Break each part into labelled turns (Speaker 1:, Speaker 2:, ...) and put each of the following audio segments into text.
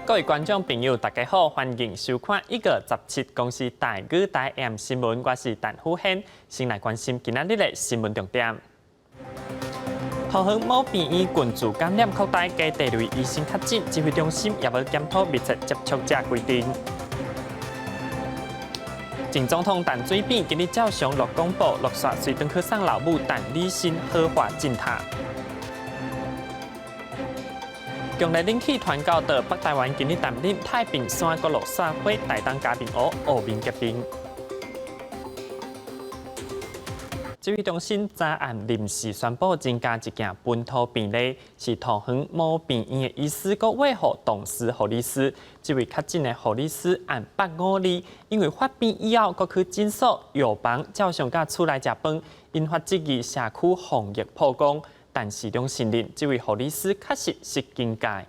Speaker 1: 各位觀眾朋友，大家好，歡迎收看1月17公視台語台 M 新聞，我是陳虎軒，先來關心今仔日的新聞重點。桃園某病院群聚感染擴大，加第二位醫生確診，指揮中心也欲檢討密切接觸者規定。前總統陳水扁今日照常落廣播，落煞隨轉去送老母陳李心火化進塔。強烈冷氣團到的北台灣，今日擔任太平山閣落雪花，台東嘉明湖湖面結冰。指揮中心昨暗臨時宣布增加一件本土病例，是桃園某病院的醫師閣衛護同事護理師。這位確診的護理師按852，因為發病以後，閣去診所、藥房照常佮厝內食飯，引發質疑社區防疫破功。但市長承認，這位護理師確實是警戒。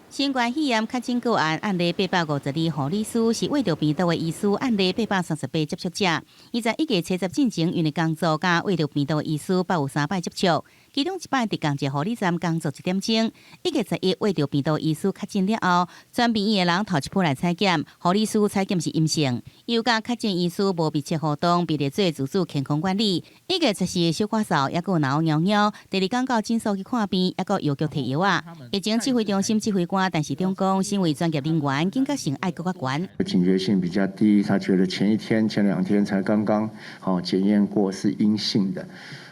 Speaker 2: 新冠肺炎確診個案案例852，護理師是衛著病毒的醫師，案例838接觸者。伊在1月70進前，因為工作佮衛著病毒的醫師捌有三擺接觸，其中一擺佇仝一個護理站工作一點鐘。1月11，衛著病毒醫師確診了後，全病院的人頭一批來採檢，護理師採檢是陰性。又佮確診醫師無密切互動，被列做自主健康管理。1月14小可嗽，抑閣有腦尿尿，第二工到診所去看病，抑閣藥局提藥仔。疫情指揮中心指揮官陳時中講，身為專業人員，警覺性愛閣較懸。
Speaker 3: 警覺性比較低，他覺得前一天、前兩天才剛剛好檢驗過是陰性的，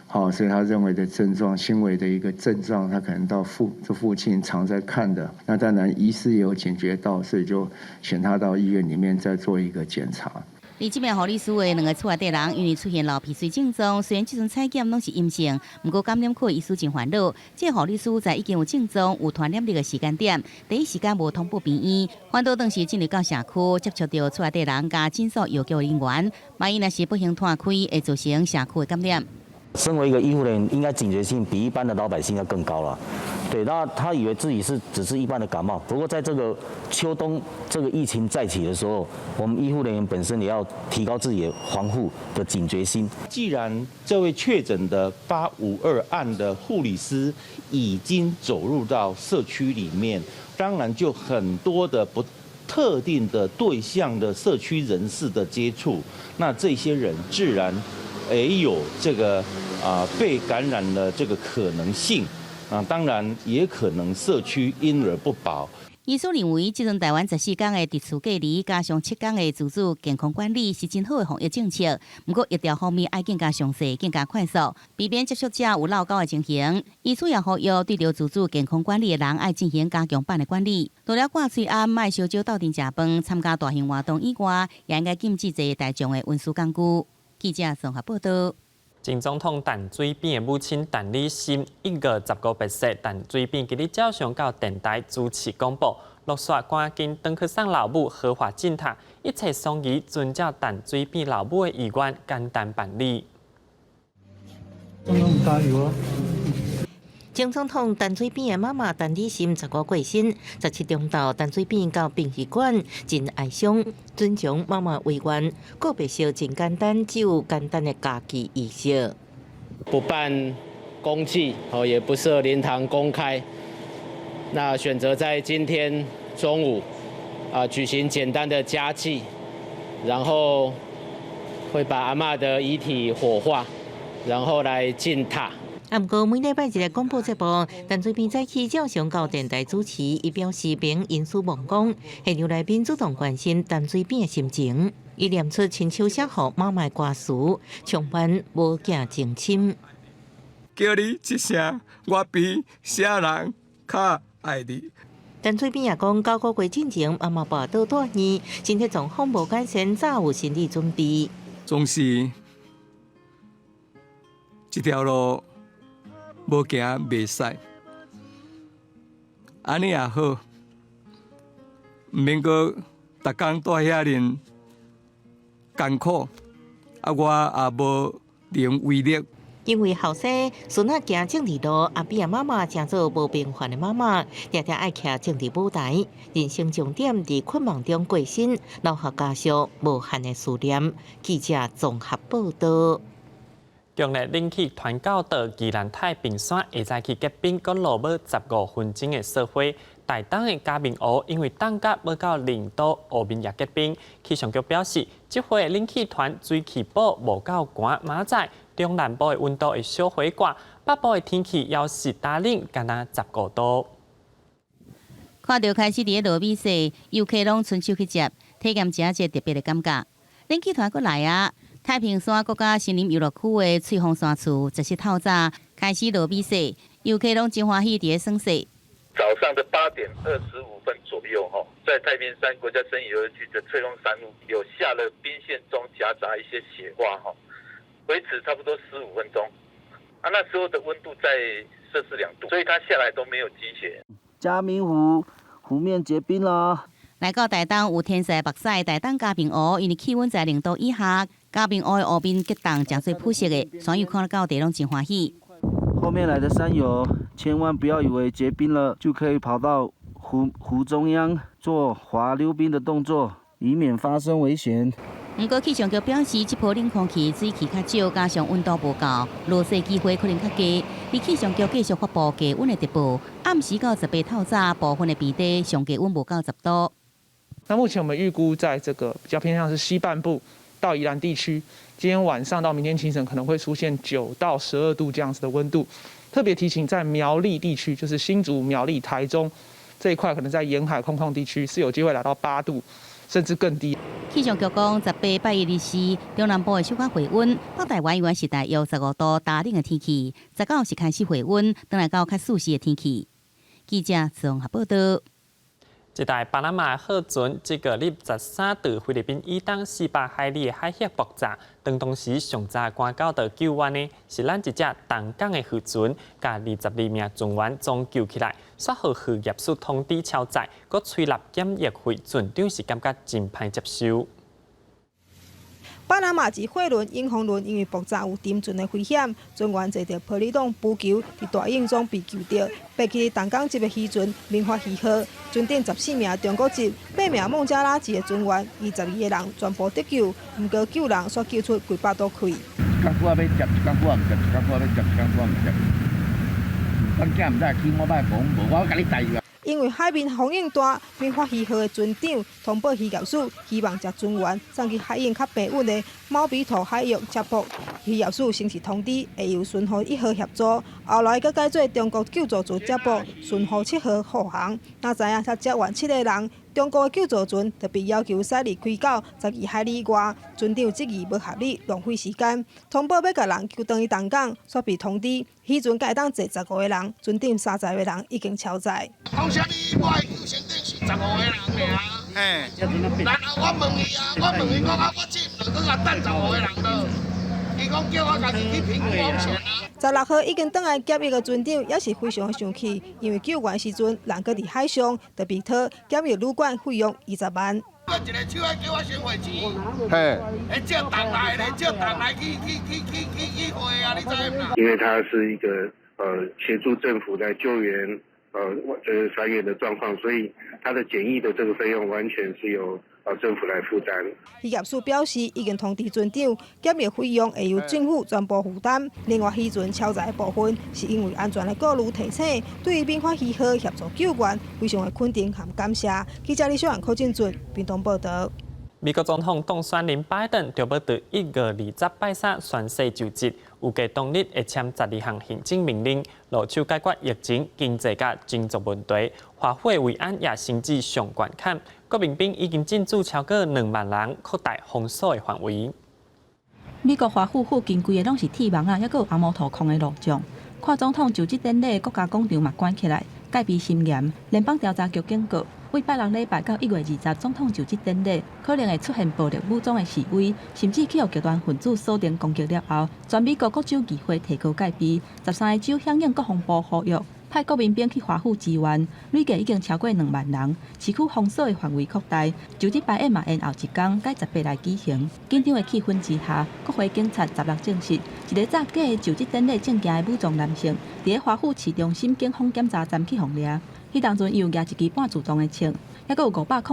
Speaker 3: 好，所以他認為的症狀輕微的一個症狀，他可能到這附近常在看的，那當然醫師也有警覺到，所以就請他到醫院裡面再做一個檢查。
Speaker 2: 而這名護理師的兩个厝內底人，因為出現流鼻水症狀，雖然這陣採檢攏是陰性，毋過感染科醫師真煩惱。這個護理師在已經有症狀、有傳染力的時間點，第一時間無通報病院，反倒當時進入到社區，接觸著厝內底人佮診所藥局人員，萬一若是不幸湠開，會造成社區的感染。
Speaker 4: 身為一個醫護人員，應該警覺性比一般的老百姓要更高了。對，那他以為自己是只是一般的感冒，不過在這個秋冬這個疫情再起的時候，我們醫護人員本身也要提高自己的防護的警覺心。
Speaker 5: 既然這位確診的852案的護理師已經走入到社區裡面，當然就很多的不特定的對象的社區人士的接觸，那這些人自然也有這個被感染的這個可能性。啊，當然也可能社區因而不保。
Speaker 2: 醫師認為，這陣台灣14天的佇厝隔離，加上7天的自主健康管理，是真好的防疫政策。毋過疫調方面愛更加詳細、更加快速，避免接觸者有落勾的情形。醫師也呼籲，對著自主健康管理的人，愛進行加強版的管理。除了掛喙罨、莫相招鬥陣食飯、參加大型活動以外，也應該禁止坐大眾的運輸工具。記者綜合報道。
Speaker 1: 前總統陳水扁的母親陳李心1月15病逝，陳水扁今日照常到電台主持廣播，落煞趕緊轉去送老母火化進塔，一切喪儀遵照陳水扁老母的意願簡單辦理。
Speaker 6: 總統加油啊！
Speaker 7: 前總統陳水扁的媽媽陳李心15過身，17中晝陳水扁到殯儀館，真哀傷，遵從媽媽遺願，告別式真簡單，只有簡單的家己儀式。
Speaker 8: 不辦公祭，哦，也不設靈堂公開，那選擇在今天中午啊舉行簡單的家祭，然後會把阿嬤的遺體火化，然後來進塔。
Speaker 7: 啊，毋過每禮拜一个廣播節目，陳水扁早起照常到電台主持，伊表示免因私忘講，現場來賓主動關心陳水扁的心情，伊念出親手寫予媽媽的歌詞，充滿母子情深。
Speaker 9: 叫你一聲，我比啥人較愛你。
Speaker 7: 陳水扁也講，9個月進前，媽媽跋倒住院，身體狀況無改善，早有心理準備。
Speaker 9: 總是這條路無行袂使，按呢也好，毋免閣逐工蹛遐爾艱苦，啊，我也無能為力。
Speaker 7: 因為後生孫仔行政治路，阿扁的媽媽成做無平凡的媽媽，定定愛徛政治舞台，人生終點佇困夢中過身，留予家屬無限的思念。記者綜合報道。
Speaker 1: 強烈冷氣團到的宜蘭太平山，下早起結冰，閣落雨15分鐘的雪花。台東的嘉明湖因為凍甲無夠0度，湖面也結冰。氣象局表示，這回冷氣團水氣薄無夠寒，明仔載中南部的溫度會小回降，北部的天氣猶是焦冷，干焦15度。
Speaker 2: 看著開始佇咧落雨雪，遊客攏伸手去接，體驗這一個特別的感覺。冷氣團閣來啊！太平山國家森林遊樂區的翠峰山厝，十四透早開始落雨雪，遊客攏真歡喜佇咧耍雪。
Speaker 10: 早上的8點25分左右，哈，在太平山國家森林遊樂區的翠峰山屋有下了冰霰中夾雜一些雪花，哈，維持差不多15分鐘。啊，那時候的溫度在攝氏2度，所以它下來都沒有積雪。
Speaker 11: 嘉明湖湖面結冰啦！
Speaker 2: 來到台東有天色目屎，台東嘉明湖因為氣溫在0度以下，嘉明湖的湖面結凍，誠濟普色的，所有看到地攏真歡喜。
Speaker 11: 後面來的山友千萬不要以為結冰了就可以跑到湖中央做滑溜冰的動作，以免發生危險。
Speaker 2: 毋過氣象局表示，這波冷空氣水汽較少，加上溫度無夠，落雪機會可能較低。而氣象局繼續發布低溫的特報，暗時到18透早，部分的平地上低溫無夠10度。
Speaker 12: 那目前我們預估，在這個比較偏向是西半部到宜蘭地區，今天晚上到明天清晨可能會出現9到12度這樣子的溫度。特別提醒，在苗栗地區，就是新竹、苗栗、台中這一塊，可能在沿海空曠地區是有機會來到8度，甚至更低。
Speaker 2: 氣象局講，18拜一日時，中南部會小可回溫，北台灣猶原是大約15度焦冷的天氣。19是開始回溫，轉來到較舒適的天氣。記者綜合報道。
Speaker 1: 這台巴拿馬貨船，這個禮13佇菲律賓以東400海里的海域爆炸，當時上早趕到的救援呢，是咱一隻東港的漁船，共22名船員總救起來，煞予漁業署通知超載，閣催納檢疫費，船長是感覺真歹接受。
Speaker 13: 巴拿馬籍貨輪永豐輪因為爆炸有沉船的危險，船員坐著玻璃擋浮球，佇大湧中被救著。被棄佇東港籍的漁船明發漁號，船頂14名中國籍、8名孟加拉籍的船員，22個人全部得救，毋過救人煞救出幾百道氣。
Speaker 14: 一工久仔欲接，一工久仔毋接，一工久仔欲接，一工久仔毋接。阮囝毋知起我擺講，無我共你代志。
Speaker 13: 因為海面風湧大，明發漁號的船長通報漁業署，希望將船員送去海湧較平穩的貓鼻頭海域接駁。漁業署先是通知，會由巡護1號協助，後來閣改做中國救助船接駁，巡護7號護航。哪知影才接完7個人，中國的救助船就被要求駛離開到12海里外，船長質疑無合理，浪費時間。通報欲共人救轉去東港，煞被通知漁船才會當坐15個人，船頂30個人已經超載。
Speaker 15: 講啥物？我的救生艇是15個人爾，嘿。然後我問伊啊，我問伊講啊，我這毋就閣共等十五個人囉。伊講叫我家己去評估風險啊。
Speaker 13: 16號已經轉來檢疫的船長也是非常生氣，因為救援時陣人閣佇海上，就被拖檢疫旅館費用20萬。
Speaker 15: 我一個手愛叫我先匯錢，嘿，借同來咧，借同來去去去去去去匯啊，你知毋？
Speaker 16: 因為它是一個協助政府來救援這個船員的狀況，所以它的檢疫的這個費用完全是由政府來負擔。
Speaker 13: 漁業署表示，已經通知船長，檢疫費用會由政府全部負擔。另外，漁船超載的部分是因為安全的顧慮提醒，對於明發漁號協助救援，非常的肯定和感謝。記者李小蘭、柯進俊，屏東報導。
Speaker 1: 美國總統當選人拜登著欲佇1月20拜三宣誓就職，預計當日會簽12項行政命令，落手解決疫情、經濟佮種族問題。華府的維安也升至上懸坎，國民兵已經進駐超過2萬人，擴大封鎖的範圍。
Speaker 17: 美國華府附近規个攏是鐵網仔，猶閣有紅毛塗匡的路障。看總統就職典禮，國家廣場嘛關起來，戒備森嚴。聯邦調查局警告，對拜六禮拜到1月20總統就職典禮，可能會出現暴力武裝的示威，甚至去予極端分子鎖定攻擊了後，全美國各州議會提高戒備，13個州響應國防部呼籲，派國民兵去華府支援，累計已經超過2萬人。市區封鎖的範圍擴大，就職排演嘛延後一工，改18來舉行。緊張的氣氛之下，國會警察16證實，一个詐假就職典禮證件的武裝男性，佇咧華府市中心警方檢查站去予掠。彼當陣，伊有舉一支半自動的槍，猶閣有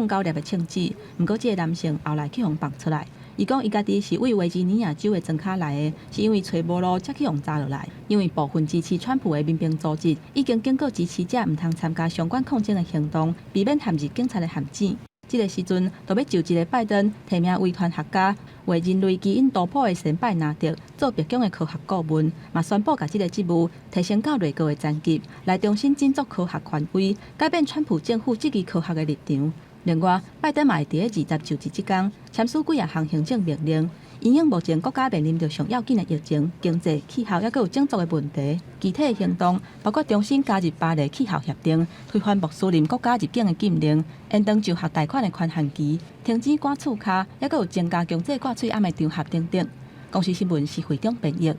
Speaker 17: 509粒的槍支。毋過，這个男性後來去予放出來。伊講伊家己是為維吉尼亞州的莊跤來的，是因為揣無路才去予紮落來。因為部分支持川普的民兵組織已經警告支持者毋通參加相關抗爭的行動，避免陷入警察的陷阱。這个時陣，就欲就職的拜登提名遺傳學家、為人類基因圖譜的先拜納德做白宮的科學顧問，嘛宣布共這个職務提升到內閣的層級，來重新振作科學權威，改變川普政府質疑科學的立場。另外，拜登嘛會佇咧20就職這工簽署幾仔項行政命令，因應目前國家面臨著上要緊的疫情、經濟、氣候，抑閣有種族的問題，具體的行動包括重新加入巴黎氣候協定、推翻穆斯林國家入境的禁令、延長就學貸款的寬限期、停止趕厝跤，抑閣有增加強制掛喙罨的場合等等。公視新聞是會長編譯。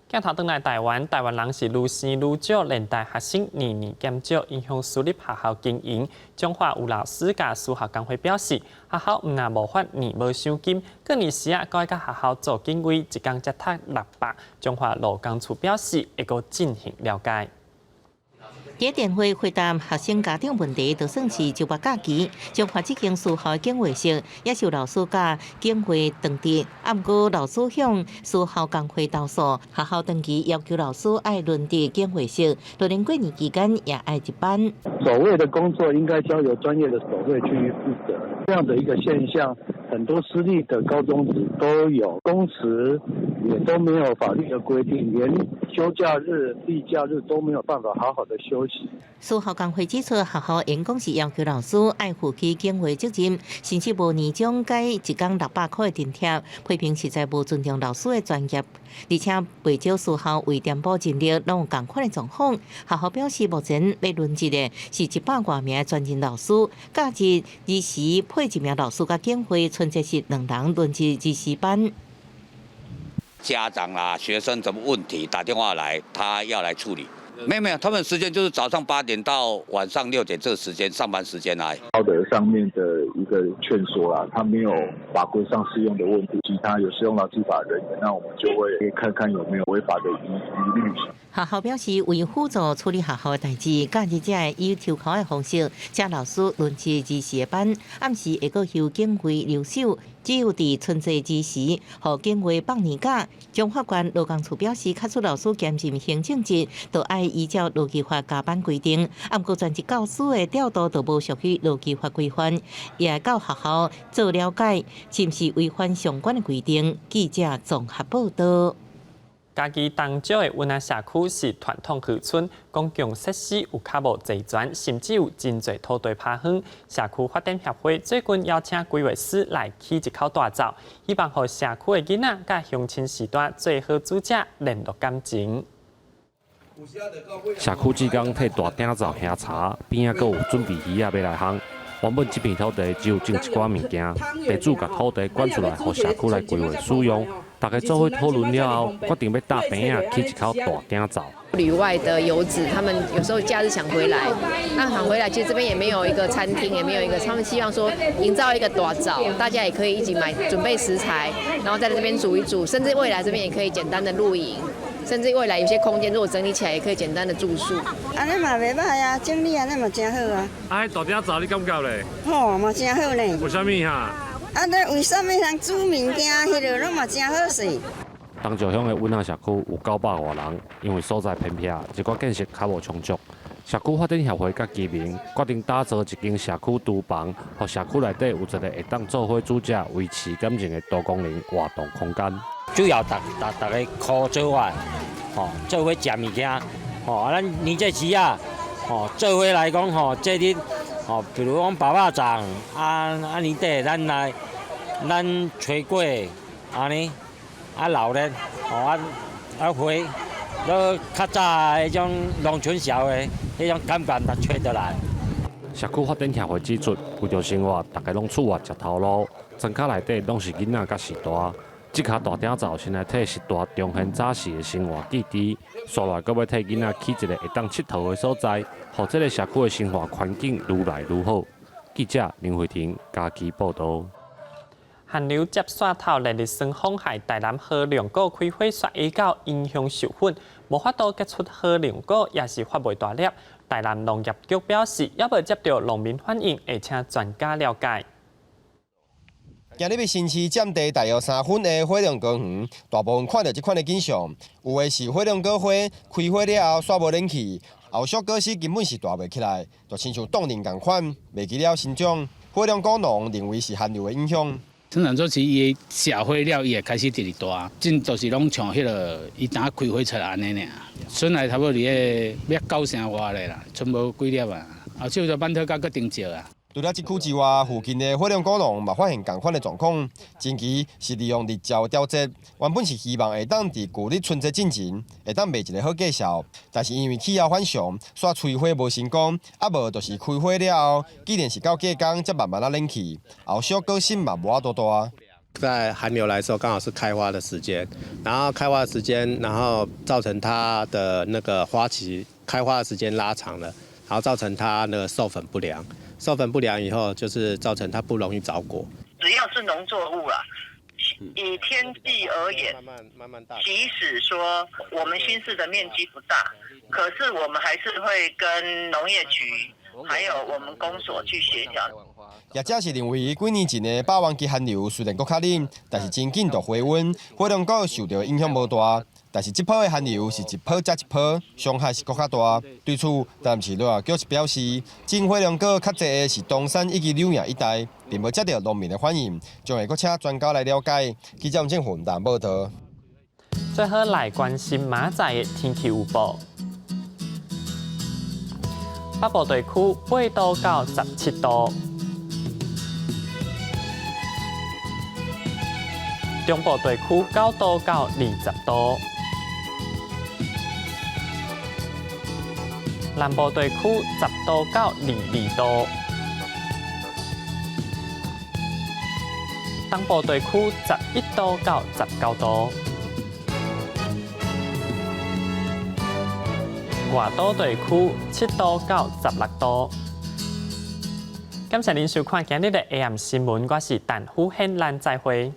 Speaker 1: 鏡頭轉來台灣，台灣人是愈生愈少，連帶學生年年減少，影響私立學校經營。彰化有老師佮私校工會表示，學校毋但無法年無賞金，過年時啊，閣愛佮學校做警衛，一工才趁600。彰化勞工處表示，會閣進行了解。
Speaker 7: 佇電話回答學生家長問題，就算是周末假期，彰化這間私校警衛室也受老師佮警衛當值。啊，毋過老師向私校工會投訴，學校長期要求老師愛輪值警衛室，就連過年期間也愛值班。
Speaker 18: 守衛的工作應該交由專業的守衛去負責。這樣的一個現象，很多私立的高中職都有，工時也都沒有法律的規定，連休假日、例假日都沒有辦法好好的休息。
Speaker 7: 私校工會指出，學校員工是要求老師愛負起警衛責任，甚至無年終改一工600塊的津貼，批評實在無尊重老師的專業。而且，袂少私校為填補人力，攏有仝款的狀況。學校表示，目前欲輪值的是100外名專任老師，假日臨時配一名老師佮警衛，春節是兩人輪值24班。
Speaker 19: 家長啊，學生什麼問題打電話來，他要來處理。沒有沒有，他們時間就是早上8點到晚上6點這個時間上班時間來。
Speaker 20: 道德上面的一個勸說啦，他沒有法規上適用的問題，其他有適用勞基法人員，那我們就會看看有沒有違法的疑慮。
Speaker 7: 學校表示，為輔助處理學校的代誌，假日才會以抽鬮的方式，請老師輪值24班，暗時會閣由警衛留守。只有佇春節之時，予警衛放年假。彰化縣勞工處表示，假使老師兼任行政職，就愛依照勞基法加班規定。啊，毋過專職教師的調度就無屬於勞基法規範，也會到學校做了解，是毋是違反相關的規定。記者綜合報道。
Speaker 1: 嘉義東石的塭仔社區是傳統漁村，公共設施有較無齊全，甚至有真濟土地拋荒。社區發展協會最近邀請規劃師來起一口大灶，希望予社區的囡仔佮鄉親序大做好主者聯絡感情。
Speaker 21: 社區志工替大鼎灶烹茶，邊仔閣有準備魚仔欲來烘。原本這片土地只有種一寡物件，地主共土地捐出來，予社區來規劃使用。大家做伙討論了後，決定欲搭棚仔起一口大鼎灶。
Speaker 22: 旅外的遊子，他們有時候假日想回來，那想回來，其實這邊也沒有一個餐廳，也沒有一個，他們希望說營造一個大灶，大家也可以一起買準備食材，然後在這邊煮一煮，甚至未來這邊也可以簡單的露營，甚至未來有些空間如果整理起來，也可以簡單的住宿。
Speaker 23: 按呢嘛袂䆀啊，整理按呢嘛真好啊。
Speaker 21: 啊，大鼎灶你感覺咧？
Speaker 23: 吼，嘛真好呢。
Speaker 21: 為啥物哈？
Speaker 23: 啊，那為啥物人煮物件，彼个攏嘛真好勢。
Speaker 21: 東石鄉的塭仔社區有900外人，因為所在偏僻，一寡建設較無充足。社區發展協會佮居民決定打造一間社區廚房，予社區內底有一個會當做伙煮食、維持感情的多功能活動空間。
Speaker 24: 主要逐逐逐家箍做伙，吼，做伙食物件，吼，啊，咱年節時啊，吼，做伙來講，吼，這日，吼，比如講包肉粽，啊啊年底咱來，咱炊粿，按呢，啊鬧熱，吼啊啊花，閣較早彼種農村社會彼種感覺，才揣著來。
Speaker 21: 社區發展協會指出，為著生活，逐家攏出外食頭路，莊跤內底攏是囡仔佮序大。這跤大鼎灶先來替序大重現早時的生活記憶，紲來閣欲替囡仔起一个會當𨑨迌的所在，予這个社區的生活環境愈來愈好。記者林慧婷嘉義報導。
Speaker 1: 寒流接煞頭，連日霜風害台南火龍果開花煞會到影響授粉，無法度結出火龍果，也是發袂大粒。台南農業局表示，猶未接到農民反映，會請專家了解。
Speaker 3: 今日新市佔地大約3分的火龍果園，大部分看著這款的景象，有的是火龍果花開花了後煞無冷氣，後續果實根本是大袂起來，就親像凍齡仝款，袂記了生長。火龍果農認為是寒流的影響。
Speaker 4: 生產周期伊謝花了，伊會開始直直大，真就是攏像彼个伊當開花出來按呢爾。春來差不多佇个欲9成外咧啦，賰無幾粒啊，後手就挽土甲閣頂少啊。
Speaker 3: 除了這區之外，附近的火龍果農嘛發現仝款的狀況。前期是利用日照調節，原本是希望會當佇舊曆春節進前會當賣一个好價數，但是因為氣候反常，煞催花無成功，啊無就是開花了後，既然是到過工才慢慢仔冷去，後續果實嘛無法度大。
Speaker 5: 在寒流來的時候，剛好是開花的時間，然後開花的時間，然後造成它的那個花期開花的時間拉長了，然後造成它那個授粉不良，授粉不良以後，就是造成它不容易著果。
Speaker 6: 只要是農作物啊，以天氣而言，即使說我們新市的面積不大，可是我們還是會跟農業局還有我們公所去協調。
Speaker 3: 業者是認為幾年前的霸王級寒流雖然閣較冷，但是真緊就回溫，火龍果受著影響無大。但是這波的寒流是一波接一波，傷害是閣較大。對此，台南市農業局表示，種火龍果較濟的是東山以及柳營一帶，並無接著農民的反應，將會閣請專家來了解。記者吳正雲台報導。
Speaker 1: 最後來關心明仔載的天氣預報。北部地區8度到17度。中部地區9度到20度，南部地區10度到22度，東部地區11度到19度，外島地區7度到16度。感謝您收看今日的 AM 新聞，我是陳虎憲，咱再會。